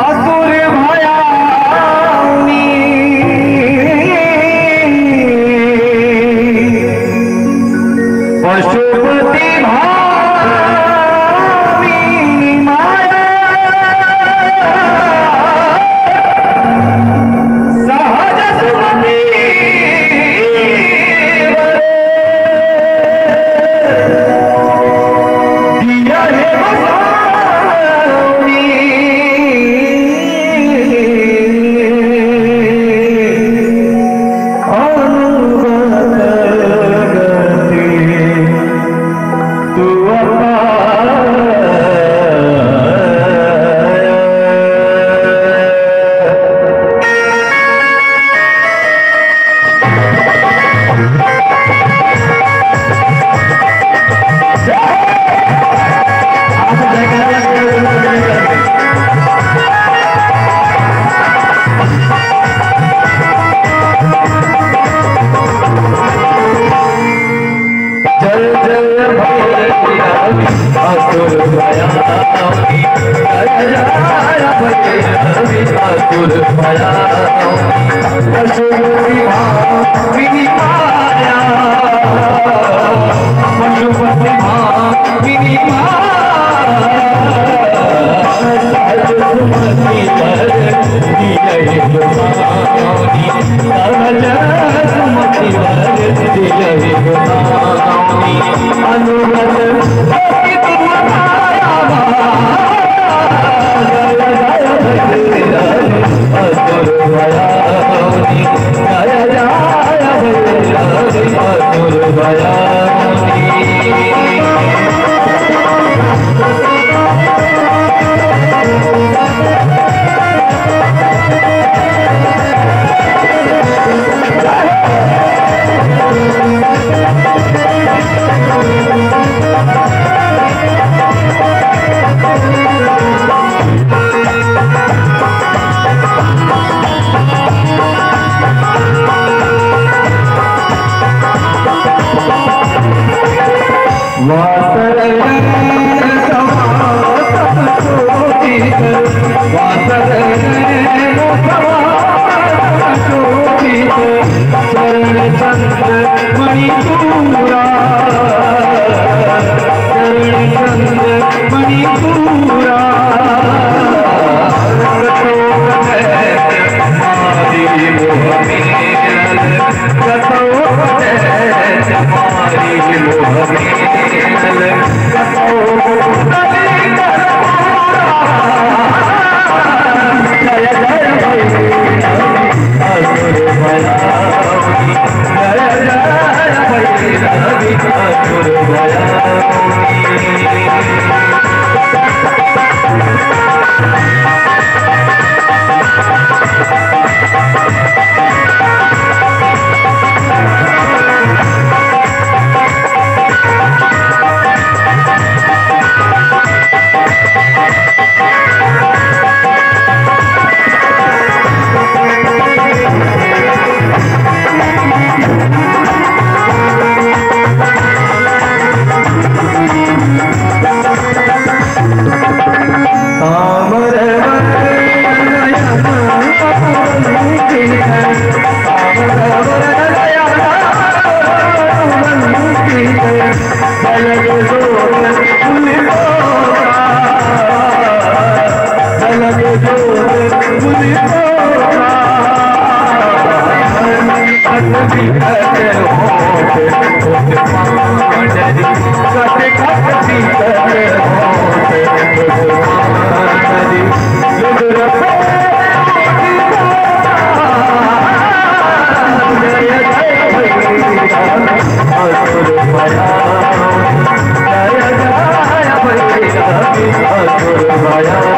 असुर भयाउनी पशुपति भामिनी माया सहज सुमति दिया हे बसाउनी। अनुगत गति तुअ पाया। आप जयकारा लगाइए। जय जय भैरवी असुर भयाउनी जय जय भैरवी असुर भयाउनी पशुपति भामिनी माया पशुपति भामिनी माया सहज सुमति वर दियहि गोसाउनी सहज सुमति वर दियहि गोसाउनी अनुगत गति तुअ पाया। जय जय भैरवी असुर भयाउनी जय जय भैरवी असुर भयाउनी। चरण चंद्र मणिपुरा चरण चंद्र मणिपुरा मारी मोह मेल कतो मारी मोह मेल कतो जय जय भैरवी असुर भयाउनी जय जय भैरवी असुर भयाउनी। तामर जय जय भैरवी असुर भयाउनी।